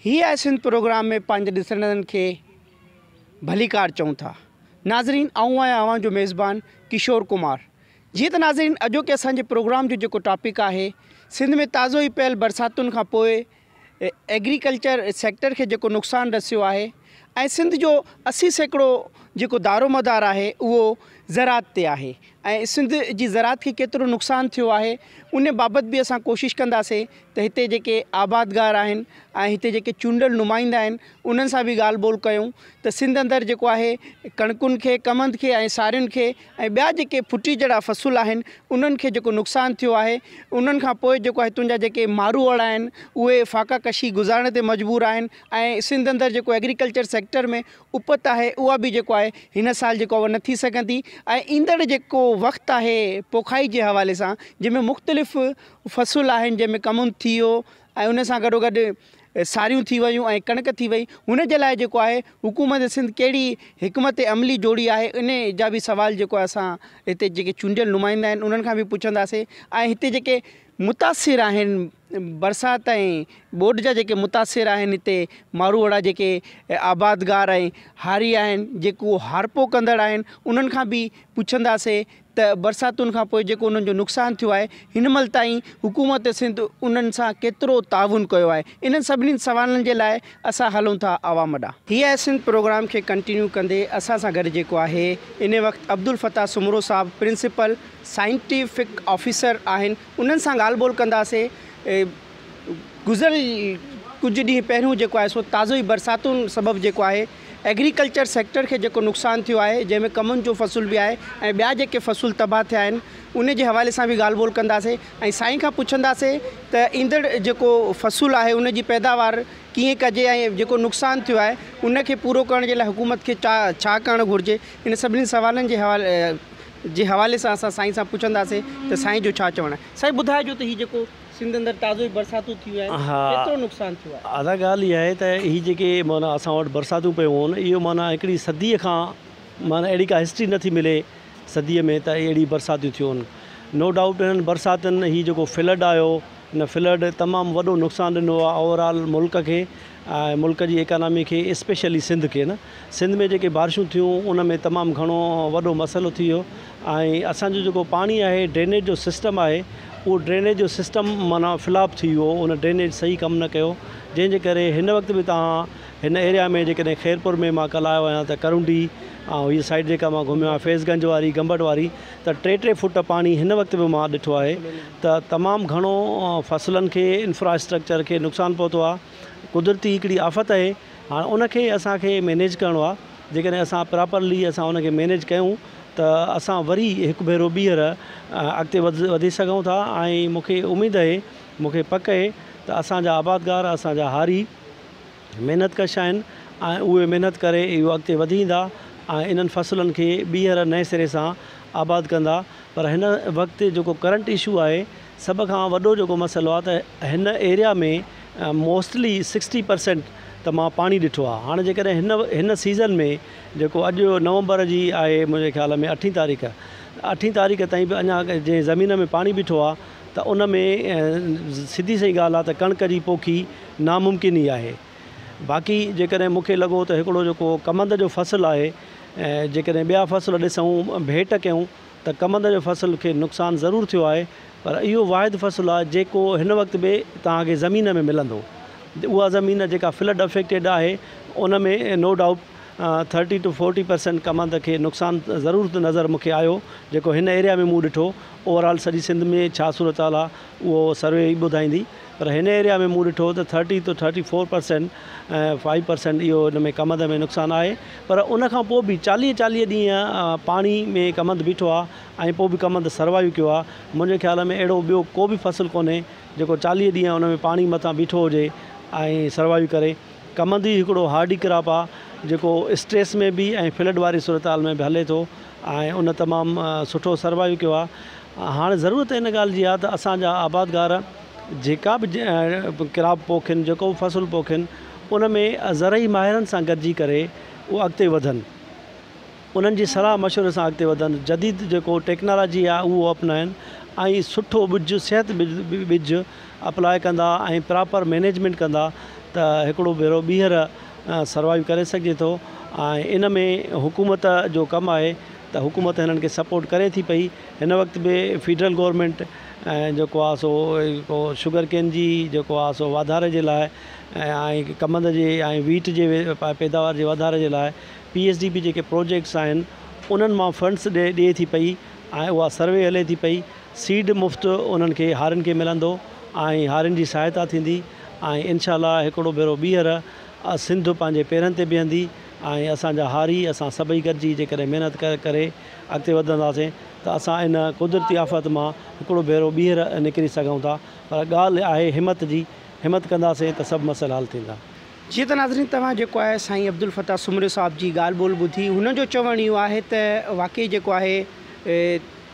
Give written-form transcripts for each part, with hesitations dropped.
هي آهي سنڌ پروگرام ۾ پنهنجي ڏسندڙن کي ڀليڪار چئون ٿا. ناظرين آئون آهيان اوهان جو ميزبان ڪشور ڪمار. جيئن ته ناظرين اڄوڪي اسان جي پروگرام جو جيڪو ٽاپڪ آهي سنڌ ۾ تازو ئي پيل برساتن کان پوء ايگريڪلچر سيڪٽر کي جيڪو نقصان رسيو آهي ۽ سنڌ جو 80% جيڪو دارومدار آهي اهو زراعت تي آهي ۽ سنڌ جي زراعت کي ڪيترو نقصان ٿيو آهي ان بابت به اسان ڪوشش ڪنداسين ته هتي جيڪي آبادگار آهن ۽ هتي جيڪي چونڊيل نمائندا آهن انهن سان به ڳالهه ٻولهه ڪيون ته سنڌ اندر جيڪو آهي ڪڻڪن کي ڪمند کي ۽ سارين کي ۽ ٻيا جيڪي ڦٽي جهڙا فصل آهن انهن کي جيڪو نقصان ٿيو آهي انهن کان پوء جيڪو آهي هتان جا جيڪي ماروئڙا آهن اهي فاقا ڪشي گذارڻ تي مجبور آهن ۽ سنڌ اندر جيڪو ايگريڪلچر سيڪٽر ۾ اپت آهي اها به جيڪو آهي هن سال جيڪو آهي نه ٿي سگهندي ۽ ايندڙ جيڪو وقت آهي پوکائي جي حوالي سان جنهن ۾ مختلف فصل آهن جنهن ۾ ڪمند ٿي ويو ۽ ان سان گڏو گڏ ساريون ٿي ويون ۽ ڪڻڪ ٿي وئي ان جي لاء جيڪو آهي حڪومت سنڌ ڪهڙي حڪمت عملي جوڙي آهي ان جا به سوال جيڪو آهي اسان هتي جيڪي چونڊيل نمائندا آهن انهن کان به پڇنداسين ۽ هتي جيڪي متاثر آهن برسات ۽ ٻوڏ جا جيڪي متاثر آهن هتي ماروئڙا جيڪي آبادگار ۽ هاري آهن جيڪو هارپو ڪندڙ آهن انهن کان به پڇنداسين ته برساتن کان پوء جيڪو انهن جو نقصان ٿيو آهي هن مهل تائين حڪومت سنڌ انهن سان ڪيترو تعاون ڪيو آهي انهن سڀني سوالن جي لاء اسان هلون ٿا عوام ڏانهن. هي آهي سنڌ پروگرام کي ڪنٽينيو ڪندي اسان سان گڏ جيڪو آهي ان وقت عبدالفتاح سومرو صاحب پرنسپل سائنٽيفڪ آفيسر آهن انهن سان ڳالهه ٻولهه ڪنداسين گذريل ڪجهه ڏينهن پهريون جيڪو آهي سو تازو ئي برساتن سبب جيڪو آهي ايگريڪلچر سيڪٽر کي جيڪو نقصان ٿيو آهي جنهن ۾ ڪمند جو فصل به آهي ۽ ٻيا جيڪي فصل تباهه ٿيا آهن ان جي حوالي سان به ڳالهه ٻولهه ڪنداسين ۽ سائين کان پڇنداسين ته ايندڙ جيڪو فصل آهي ان جي پيداوار ڪيئن ڪجي ۽ جيڪو نقصان ٿيو آهي ان کي پورو ڪرڻ جي لاء حڪومت کي ڇا ڪرڻ گهرجي ان سڀني سوالن جي حوالي جي حوالي سان اسان سائين سان پڇنداسين ته سائين جو ڇا چوڻ آهي. سائين ٻڌائجو ته هي جيڪو سنڌ اندر تازو ئي برساتون ٿيون آهن ڪيترو نقصان ٿيو آهي؟ ادا ڳالهه اها آهي ته هي جيڪي معنيٰ اسان وٽ برساتون پيون هن اهو معنيٰ هڪڙي صديء کان معنيٰ اهڙي ڪا هسٽري نٿي ملي صديء ۾ ته اهڙي برساتيون ٿيون هن نو ڊائوٽ انهن برساتن هي جيڪو فلڊ آيو هن فلڊ تمام وڏو نقصان ڏنو آهي اوور آل ملڪ کي ۽ ملڪ جي ايڪانامي کي اسپيشلي سنڌ کي نه سنڌ ۾ جيڪي بارشون ٿيون ان ۾ تمام گهڻو وڏو مسئلو ٿي ويو ۽ اسان جو جيڪو پاڻي آهي ڊرينيج جو سسٽم آهي اهو ڊرينيج جو سسٽم معنيٰ فلاپ ٿي ويو ان ڊرينيج صحيح ڪم نه ڪيو جنهن جي ڪري هن وقت به توهان هن ايريا ۾ جيڪڏهن خيرپور ۾ مان ڪلهه آيو آهيان ته ڪرونڊي ۽ هي سائيڊ جيڪا مان گهميو آهيان فيض گنج واري گمبٽ واري ته ٽي ٽي فوٽ پاڻي هن وقت به مان ڏٺو آهي ته تمام گهڻو فصلن کي انفراسٽرڪچر کي نقصان پهتو آهي قدرتي هڪڙي آفت آهي هاڻ ان کي اسان کي مينيج ڪرڻو آهي جيڪڏهن اسان پراپرلي اسان ان کي مينيج ڪيون ته اسان وري هڪ ڀيرو ٻيهر اڳتي وڌي سگهون ٿا ۽ مون کي اميد آهي مون کي پڪ آهي ته اسان جا آبادگار اسان جا هاري محنت ڪش آهن ۽ اهي محنت ڪري اهو اڳتي وڌي ايندا ۽ انهن فصلن کي ٻيهر نئين سري سان آباد ڪندا پر هن وقت جيڪو ڪرنٽ اشو آهي سڀ کان وڏو جيڪو مسئلو آهي ته هن ايريا ۾ موسٽلي سڪسٽي پرسينٽ ته مان پاڻي ڏٺو آهي هاڻي جيڪڏهن هن هن سيزن ۾ جيڪو اڄ نومبر جي آهي منهنجي خيال ۾ اٺين تاريخ اٺين تاريخ تائين به اڃا جنهن زمين ۾ پاڻي بيٺو آهي ته ان ۾ سڌي سئي ڳالهه آهي ته ڪڻڪ جي پوکي ناممڪن ئي آهي باقي جيڪڏهن مون کي لڳو ته هڪڙو جيڪو ڪمند جو فصل آهي جيڪڏهن ٻيا فصل ڏسون ڀيٽ ڪيون ته ڪمند جو فصل کي نقصان ضرور ٿيو آهي پر اهو واحد فصل آهي جيڪو هن وقت به توهان کي زمين ۾ ملندو اها زمين جيڪا فلڊ افيڪٽيڊ آهي ان ۾ no doubt thirty to forty percent ڪمند کي نقصان ضرور نظر مون کي آيو جيڪو هن ايريا ۾ مون ڏٺو اوور آل سڄي سنڌ ۾ ڇا صورتحال آهي اهو سروي ئي ٻڌائيندي پر هن ايريا ۾ مون ڏٺو ته thirty to thirty four percent ۽ five percent اهو ان ۾ ڪمند ۾ نقصان آهي پر ان کان پوء به چاليهه چاليهه ڏينهن پاڻي ۾ ڪمند بيٺو آهي ۽ پوء به ڪمند سروائيو ڪيو آهي منهنجي خيال ۾ اهڙو ٻيو ڪو به فصل ڪونهي جيڪو چاليهه ڏينهن ان ۾ پاڻي مٿان بيٺو هجي ۽ سروائيو ڪري ڪمند ئي هڪڙو هارڊي ڪراپ آهي جيڪو اسٽريس ۾ به ۽ فلڊ واري صورتحال ۾ به هلي ٿو ۽ ان تمام سٺو سروائيو ڪيو آهي هاڻ ضرورت ان ڳالهه جي آهي ته اسان جا آبادگار جيڪا به ڪراپ پوکين جيڪو به فصل پوکين ان ۾ زرعي ماهرن سان گڏجي ڪري اهو اڳتي وڌن انهن جي صلاح مشوري سان اڳتي وڌن جديد جيڪو ٽيڪنالاجي آهي اهو اپنائن ۽ سٺو ٻج صحت ٻج اپلاء ڪندا ۽ پراپر مينيجمينٽ ڪندا ته هڪڙو ڀيرو ٻيهر سروائيو ڪري سگهجي ٿو ۽ ان ۾ حڪومت جو ڪم آهي ته حڪومت هنن کي سپورٽ ڪري ٿي پئي. هن وقت به فيڊرل گورنمينٽ جيڪو آهي سو شگر ڪين جي جيڪو آهي سو واڌاري جي لاء ۽ ڪمند جي ۽ ويٽ جي پيداوار جي واڌاري جي لاء پي ايس ڊي پي جيڪي پروجيڪٽس آهن انهن مان فنڊس ڏئي ٿي پئي ۽ اها سروي هلي ٿي پئي. سيڊ مفت انهن کي هارين کي ملندو ۽ هارين جي سهائتا ٿيندي ۽ انشاء الله هڪڙو ڀيرو ٻيهر سنڌ پنهنجي پيرن تي بيهندي ۽ اسان جا هاري اسان سڀئي گڏجي جيڪڏهن محنت ڪري اڳتي وڌنداسين ته اسان ان قدرتي آفت مان هڪڙو ڀيرو ٻيهر نڪري سگهون ٿا پر ڳالهه آهي همت جي، همت ڪنداسين ته سڀ مسئلا حل ٿيندا. جيئن ته ناظرين توهان جيڪو آهي سائين عبدالفتاح سومرو صاحب جي ڳالهه ٻولهه ٻڌي هن جو چوڻ اهو آهي ته واقعي جيڪو آهي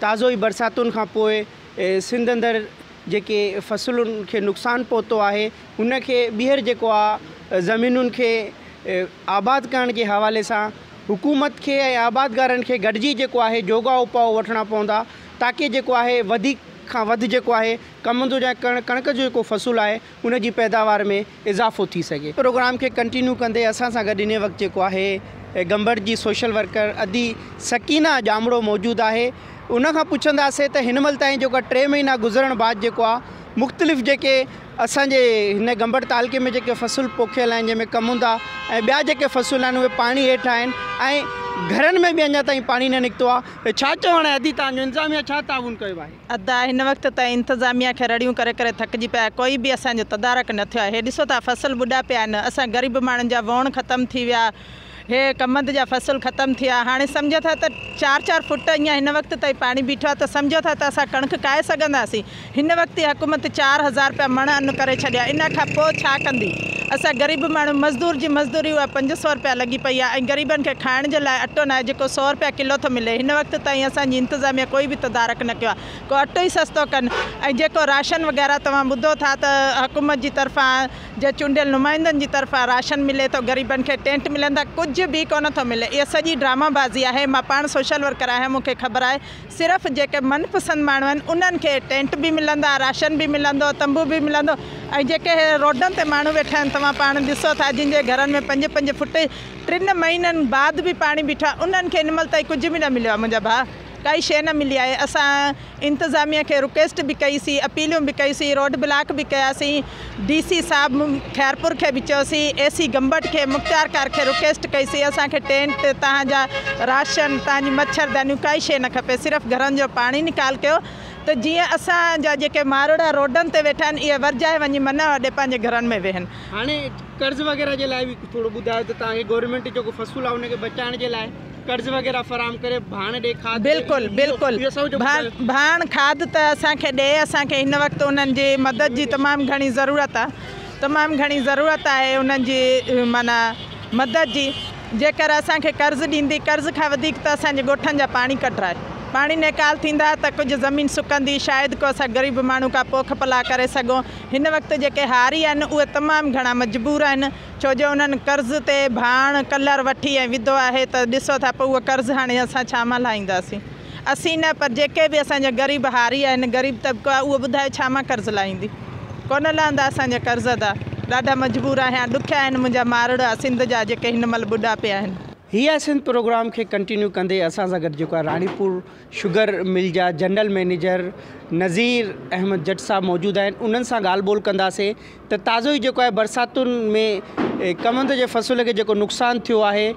تازو ئي برساتن کان پوء سنڌ اندر جيڪي فصلن کي نقصان پهتو آهي ان کي ٻيهر جيڪو آهي زمينن کي آباد ڪرڻ جي حوالي سان حڪومت کي ۽ آبادگارن کي گڏجي جيڪو آهي جوڳا اپاء وٺڻا پوندا تاڪه جيڪو آهي وڌيڪ کان وڌ جيڪو آهي ڪمند يا ڪڻڪ جو جيڪو فصل آهي ان جي پيداوار ۾ اضافو ٿي سگهي. پروگرام کي ڪنٽينيو ڪندي اسان سان گڏ انهي وقت جيڪو آهي گمبٽ جي سوشل ورڪر ادي سڪينه ڄامڙو موجود آهي ان کان پڇنداسين ته هن مهل تائين جيڪو آهي ٽي مهينا گذرڻ بعد جيڪو آهي مختلف جيڪي اسان جي هن گمبٽ تعلقي ۾ جيڪي فصل پوکيل آهن جنهن ۾ ڪمند آ ۽ ٻيا جيڪي فصل آهن اهي پاڻي هيٺ آهن ۽ گهرن ۾ به اڃا تائين پاڻي نه نڪتو آ ته ڇا چوڻ آهي ادي توهان جو انتظاميا ڇا تعاون ڪيو آهي؟ ادا هن وقت تائين انتظاميا کي رڙيون ڪري ڪري ٿڪجي پيا آهيون ڪوئي به اسان جو تدارڪ نه ٿيو آهي هي ڏسو ٿا فصل ٻڏا پيا آهن اسان غريب ماڻهن جا ووڻ ختم ٿي ويا هي ڪمند جا فصل ختم ٿي ويا هاڻي سمجهو ٿا ته چار چار فوٽ اڃا هن وقت تائين پاڻي بيٺو آهي ته سمجهو ٿا ته اسان ڪڻڪ ڪاهي سگهنداسين هن وقت ئي حڪومت 4000 رپيا مڻ ان ڪري ڇڏيو آهي ان کان پوء ڇا ڪندي اسان غريب ماڻهو مزدور جي مزدوري اها 500 رپيا لڳي پئي آهي ۽ غريبن کي کائڻ جي لاء اٽو ناهي جيڪو 100 رپيا ڪلو ٿو ملي هن وقت تائين اسان جي انتظاميا ڪوئي به تدارڪ نه ڪيو آهي ڪو اٽو ئي سستو ڪن ۽ جيڪو راشن وغيره توهان ٻڌو ٿا ته حڪومت جي طرفان جي چونڊيل نمائندن جي طرفان راشن ملي ٿو غريبن کي ٽينٽ ملن ٿا ڪجهه به ڪونه ٿو ملي اها سڄي ڊراما بازي آهي مان پاڻ سوشل ورڪر آهيان مون کي خبر آهي صرف جيڪي من پسند ماڻهو آهن انهن کي ٽينٽ به ملندا راشن به ملندو تنبو به ملندو ۽ جيڪي هي روڊن تي ماڻهو ويٺا آهن توهان پاڻ ڏسو ٿا جن جي گهرن ۾ پنج پنج فٽ ٽن مهينن بعد به پاڻي بيٺو آهي انهن کي هن مهل تائين ڪجهه به نه مليو آهي منهنجا ڀاء ڪائي شيء نه ملي آهي اسان انتظاميه کي رڪويسٽ به ڪئي سين اپيلون به ڪئي سين روڊ بلاڪ به ڪياسين ڊي سي صاحب خيرپور کي به چيوسين اي سي گمبٽ کي مختيارڪار کي رڪويسٽ ڪئي سين اسان کي ٽينٽ توهان جا راشن توهان جي مڇردانيون ڪائي شيء نه کپي صرف گهرن جو پاڻي نيڪال ڪيو ته جيئن اسان جا جيڪي ماروئڙا روڊن تي ويٺا آهن اهي ورجائي وڃي من اڏي پنهنجي گهرن ۾ ويهن. هاڻي قرض وغيره جي لاء به ٿورو ٻڌايو ته توهان کي گورنمينٽ جيڪو فصل آهي ان کي بچائڻ جي لاء قرض وغيره فراهم ڪري ڀاڻ ڏي کاڌ ڏي بلڪل بلڪل اهو سڀ جو ڀاڻ ٻڌايو. ڀاڻ کاڌ ته اسان کي ڏي اسان کي هن وقت انهن جي مدد جي تمام گهڻي ضرورت آ تمام گهڻي ضرورت آهي انهن جي معنيٰ مدد جي جيڪر اسان کي قرض ڏيندي قرض کان وڌيڪ ته اسان جي ڳوٺن جا پاڻي ڪڍرائي پاڻي نيڪال ٿيندا ته ڪجهه زمين سڪندي شايد ڪو اسان غريب ماڻهو ڪا پوک پلا ڪري سگهون هن وقت جيڪي هاري آهن اهي تمام گهڻا مجبور آهن ڇو جو انهن قرض تي ڀاڻ ڪلر وٺي ۽ وڌو آهي ته ڏسو ٿا پوء اهو قرض هاڻي اسان ڇا مان لاهينداسين. اسين نه پر جيڪي به اسان جا غريب هاري آهن، غريب طبقو آهي اهو ٻڌايو ڇا مان قرض لاهيندي. ڪونه لهندا اسان جا قرض ادا. ڏاڍا مجبور آهيان، ڏکيا آهن منهنجا ماروئڙا سنڌ جا جيڪي هن مهل ٻڏا پيا آهن. هي آهي سنڌ پروگرام کي ڪنٽينيو ڪندي اسان سان گڏ جيڪو آهي راڻيپور شگر مل جا جنرل مئنيجر نذير احمد جٽ صاحب موجود آهن انهن سان ڳالهه ٻولهه ڪنداسين ته تازو ئي جيڪو آهي برساتن ۾ ڪمند جي فصل کي جيڪو نقصان ٿيو آهي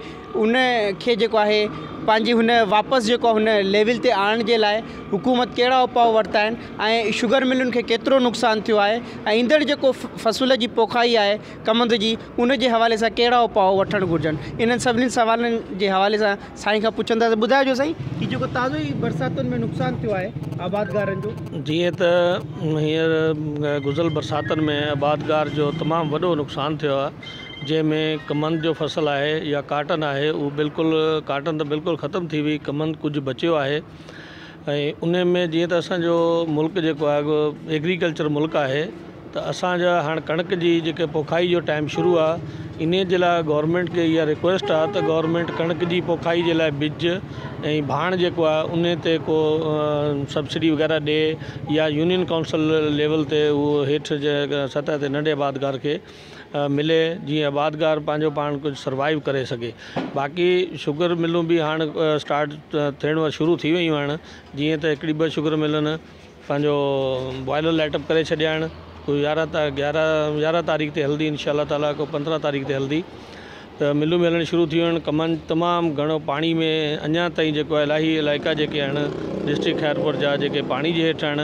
ان کي جيڪو آهي پنهنجي هن واپس جيڪو آهي هن ليول تي آڻڻ جي لاء حڪومت ڪهڙا اپاء ورتا آهن ۽ شگر ملن کي ڪيترو نقصان ٿيو آهي ۽ ايندڙ جيڪو فصل جي پوکائي آهي ڪمند جي ان جي حوالي سان ڪهڙا اپاء وٺڻ گهرجن انهن سڀني سوالن جي حوالي سان سائين کان پڇنداسين ٻڌائجو سائين هي جيڪو تازو ئي برساتن ۾ نقصان ٿيو آهي آبادگارن جو. جيئن ته هينئر گذريل برساتن ۾ آبادگار جو تمام وڏو نقصان ٿيو آهي جنهن ۾ ڪمند جو فصل آهي يا ڪاٽن آهي اهو بلڪل ڪاٽن ته بلڪل ختم ٿي وئي ڪمند ڪجهه بچيو آهي ۽ ان ۾ جيئن ته اسانجو ملڪ جيڪو آهي ايگريڪلچر ملڪ آهي ته اسان جا هاڻ ڪڻڪ جي جيڪي پوکائي جو ٽائيم شروع آهي، انهي جي لاء گورنمينٽ کي اها رڪويسٽ آهي ته گورنمينٽ ڪڻڪ جي پوکائي جي لاء ٻج ۽ ڀاڻ جيڪو آهي انهي تي ڪو سبسڊي وغيره ڏي يا يونين ڪائونسل ليول تي اهو هيٺ جي سطح تي ننڍي آبادگار کي ملي جيئن آبادگار پنهنجو پاڻ ڪجهه سروائيو ڪري سگهي. باقي شگر ملون به هاڻ اسٽارٽ ٿيڻ شروع ٿي ويون آهن، جيئن ته هڪڙي ٻه شگر ملن پنهنجو بوائلر لائٽ اپ ڪري ڇڏيا آهن، ڪو 11 11 تاريخ تي هلندي انشاء الله تعاليٰ، ڪو 15 تاريخ تي هلندي ته ملون به هلڻ شروع ٿي ويون آهن. ڪمن تمام گهڻو پاڻي ۾ اڃا تائين جيڪو آهي الاهي علائقا جيڪي آهن ڊسٽرڪٽ خيرپور جا جيڪي پاڻي جي هيٺ آهن،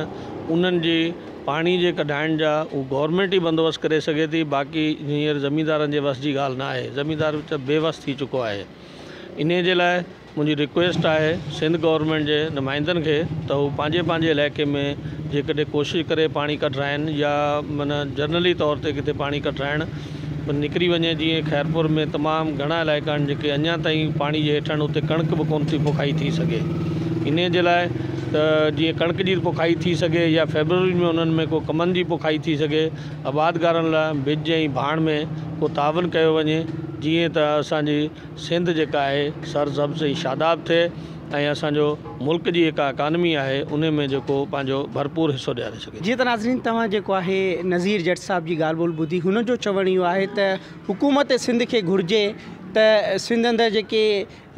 انهن جي پاڻي جي ڪڍائڻ جا هو گورنمينٽ ئي بندوبست ڪري سگهي ٿي، باقي هينئر زميندارن جي وس جي ڳالهه نه آهي، زميندار ته بي وس ٿي چڪو آهي. انهي جي لاء منهنجي رڪويسٽ آهي سنڌ گورنمينٽ جي نمائندن کي ته هو پنهنجي پنهنجي علائقي ۾ جيڪڏهن ڪوشش ڪري پاڻي ڪڍرائن يا معنيٰ جنرلي طور تي ڪٿي پاڻي ڪڍرائڻ نڪري وڃي، جيئن خيرپور ۾ تمام گهڻا علائقا آهن جيڪي اڃا تائين پاڻي جي هيٺ آهن، اتي ڪڻڪ به ڪونه ٿي پوکائي ٿي سگهي. انهي جي لاء ته جيئن ڪڻڪ جي پوکائي ٿي سگهي يا فيبروري ۾ انهن ۾ ڪو ڪمند جي پوکائي ٿي سگهي، آبادگارن لاء ٻج ۽ ڀاڻ ۾ ڪو تعاون ڪيو وڃي جيئن ته اسان جي سنڌ جيڪا آهي سرسبز ۽ شاداب ٿئي ۽ اسان جو ملڪ جي جيڪا اڪانومي آهي انهي ۾ جيڪو پنهنجو ڀرپور حصو ڏياري سگهي. جيئن ته ناظرين توهان جيڪو آهي نذير جٽ صاحب جي ڳالهه ٻولهه ٻڌي، هن جو چوڻ اهو آهي ته حڪومت سنڌ کي گهرجي ته سنڌ اندر جيڪي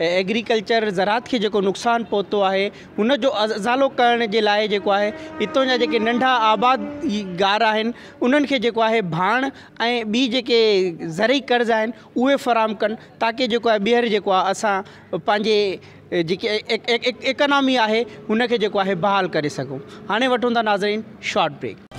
ايگريڪلچر زراعت کي جيڪو نقصان پهتو آهي ان جو ازالو ڪرڻ جي لاء جيڪو آهي هتان جا جيڪي ننڍا آبادگار آهن انهن کي جيڪو آهي ڀاڻ ۽ ٻي جيڪي زرعي قرض آهن اهي فراهم ڪن تاڪه جيڪو آهي ٻيهر جيڪو آهي اسان پنهنجي جيڪي ايڪانامي آهي ان کي جيڪو آهي بحال ڪري سگهون. هاڻي وٺون ٿا ناظرين شارٽ بريڪ.